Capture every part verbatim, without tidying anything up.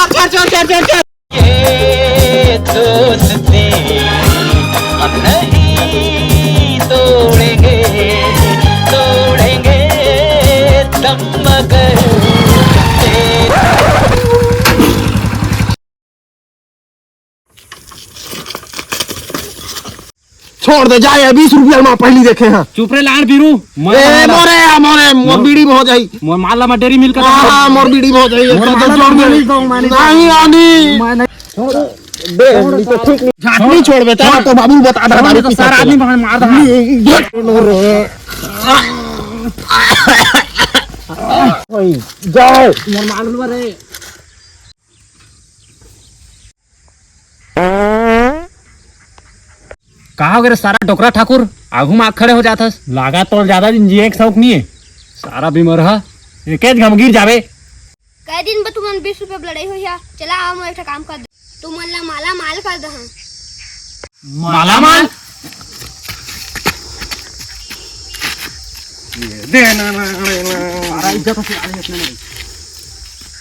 चल, चल, चल, चल, चल। ये दोस्ती हम नहीं तोड़ेंगे, तोड़ेंगे दम मगर तेरे। छोड़ दे, जाए, बीस रुपया में पहली देखे हैं। चुप रे लाड़ बीरू, मोर ए, माला। मोरे, मोरे, मोर मोर बीड़ी में हो जाई। मोर माला में डेरी मिल कर हाँ, हाँ, मोर बीड़ी में हो जाई। मोर तो माला छोड़ में दे। मिल दो, मानी। नहीं, आनी। मैं नहीं। दे, नहीं तो ठीक नहीं। झाटनी छोड़ बेटा, छोड़। तो बाबू बता दे, छोड़, दारू तो पी सारा सकते आदमी हैं। बाहर मार दे। जाओ। मोर माला रे। का हो गे रे सारा डोकरा ठाकुर, आघू म आ खड़े हो जाथस। लागा तोल ज्यादा दिन जिए के शौक नहीं है। सारा बीमार हा, एकेच घम गिर जावे। कई दिन बर तुमन बीस रुपया बर लड़ाई होइहा। चला आओ, मैं एक ठा काम कर दे, तुमन ला माला माल कर दहा। माला माल? ये दे ना, ना, ना, ना। सारा इज्जत से आए इसने नहीं।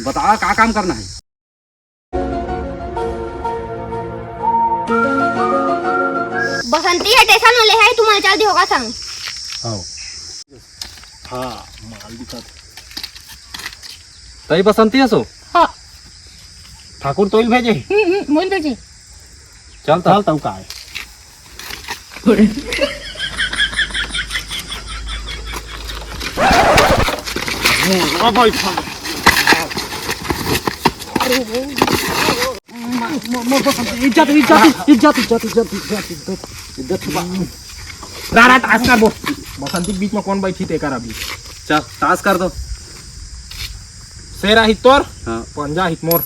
बता का काम करना है? बसंती ह टेसन वाले है, तुमन चल दी होगा संग। हाँ। हाँ, माल दिखा। तई बसंती हसो? हाँ। ठाकुर तोइल भेजे? हम्म, हम्म, मोइल भेजे। चल त। चल तऊ का है? इज्जत, इज्जत, इज्जत, इज्जत, इज्जत, इज्जत, इज्जत छुपा। रा, रा, ताश कर बो। बसंती के बीच में कौन बैठी तेकर अभी? चल, ताश कर दो। शेर आहित तोर, हाँ। पंजा आहित मोर।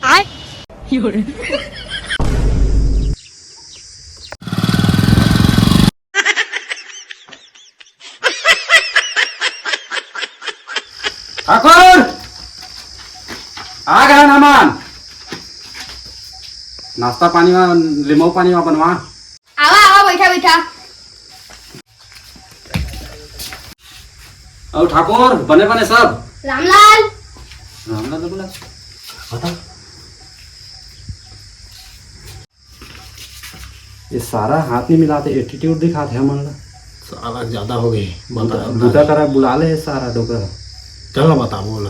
आय। ठाकुर, आ गए हमान। नाश्ता पानी मा, लिमऊ पानी मा बनवा। आवा, आवा, बैठा, बैठा। अउ ठाकुर, बने बने सब? रामलाल। रामलाल तो बोला। बता। ये सारा हाथ नहीं मिलाते, एटीट्यूड दिखाते हमन ला। साला ज्यादा हो गई, बता, बुता, बता। बुता करा बुला ले सारा डोकरा। चल ना बता, बोला।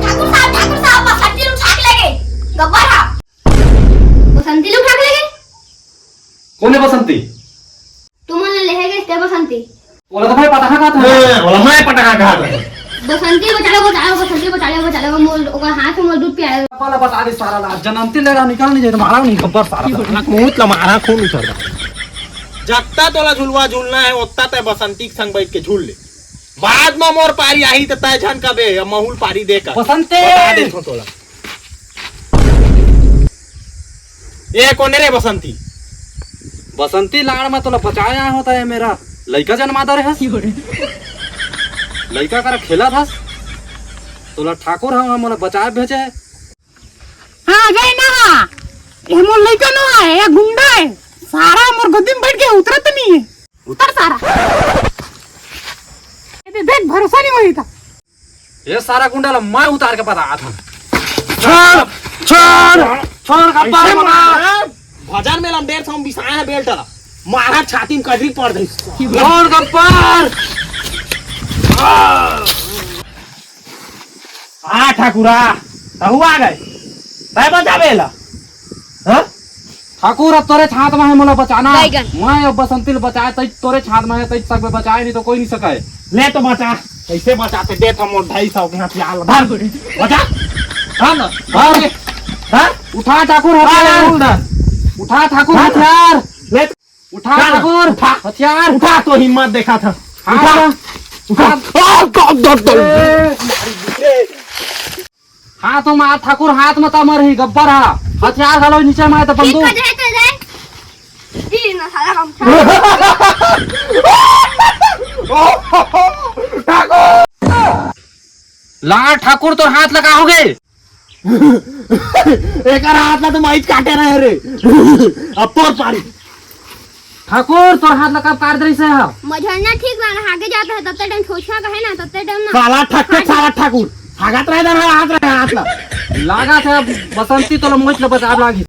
ठाकुर साहब, ठाकुर साहब, बसंती ल उठा के लेगे। गब्बर हा। बसंती ल उठा के लेगे। कौन है बसंती? तुमन ला लेहे गइस ते बसंती। ओला तो मैं पटाखा खात हूँ। ए, ओला मैं पटाखा खात हूँ। बसंती बचा ले, बचा ले, बसंती बचा ले, बचा ले, मोर, ओकर हाथ से मोर दूध पिया ले। वाला बता दे सारा ला, जनमती ले रहा निकल नहीं जाए, मारा नहीं गब्बर सारा। साला मुंह ला मारा, खून उतर रहा। जत्ता तोला झुलवा झूलना है, ओत्ता तय बसंती के संग बैठ के झूल ले। बाद में मोर पारी आही त तय झन कबे, अब महूल पारी दे कर। बसंती! बता दे छो तोला। ए कोने रे बसंती? बसंती लाड़ में तोला बचाए आए होता है मेरा। लइका जन्मा दे रहे हस। लइका करा खेला था। तोला ठाकुर हम, हम मोला बचाए भेजे है। हाँ, जाए ना। ये मोर लइका नो है, ये गुंडा है। सारा मोर गद्दी में बैठ के उतरत नहीं है। उतर सारा। ये देख, भरोसा नहीं होई था। ये सारा गुंडा ला मैं उतार के बता था। छोड़, छोड़, छोड़ गब्बर ऐसे मना। मारा, भजन में लंडेर से हम बिसाए हैं बेल्ट ला। मारा छाती में कजरी पड़ गई। छोड़ गब्बर। आ ठाकुरा, तहु आ गए। तय बचावे ला। हाँ? ठाकुर, अब तोरे छात में है, मोला बचाना। बैगन। मैं अब बसंती ल बचाए, तई तोरे छात में है, तई तक में बचाए, नहीं तो कोई नहीं सके। ले तो बचा। कैसे बचाते? दे तो मोर ढाई सौ के हथियार ला। धर। बचा। धर ना। धर। धर। उठा ठाकुर हथियार। धर। उठा ठाकुर धर। हथियार। ले। उठा चल। ठाकुर। उठा। हथियार। उठा तो हिम्मत देखा था। हाँ। उठा। उठा। हाँ। आ, दो, दो, दो। ए, मारी दे। हाथ मार ठाकुर, हाथ मता मरही गब्बर हा। हथियार घलो नीचे मार त ठीक बंदूक। कर दे, दे, दे। ई ना साला हम ठाकुर। ला ठाकुर तोर हाथ लगा हो गए। एकर हाथ ला तो माइच काटे रहे रे। अब तोर पारी। ठाकुर, तोर हाथ ला कब काट दे रहिस हे? मझरना ठीक ला हागे जात हे, तत्ते टाइम छोछुआ कहे ना, तत्ते टाइम ना। साला ठाकुर, साला ठाकुर, हागत रहे दन, हाथ रहे हाथ ला। लागा थे बसंती तोला मोच ल बचा लागी।